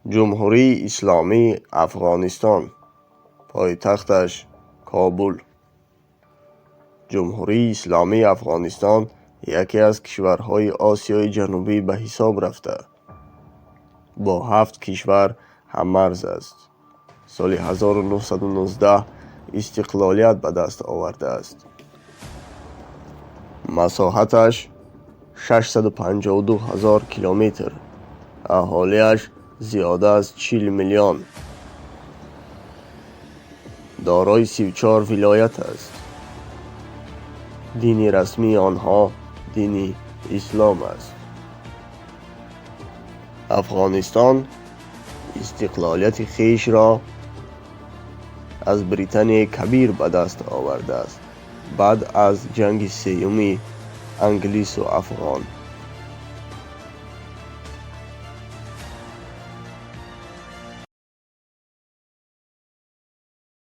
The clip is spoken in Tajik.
Ҷумҳурии Исломии Афғонистон, пойтахташ Кобул. Ҷумҳурии Исломии Афғонистон яке аз кишварҳои Осиёи Ҷанубӣ ба ҳисоб рафта, бо ҳафт кишвар ҳаммарз аст. Соли 1919 истиқлолият ба даст овардааст. Масоҳаташ 652 ҳазор километр, аҳолиаш зиёда аз 40 миллион, дорои 34 вилоят аст. Дини расмии онҳо дини ислом аст. Афғонистон истиқлолияти хешро аз Британияи Кабир ба даст овардааст, баъд аз ҷанги сеюми англису афғон.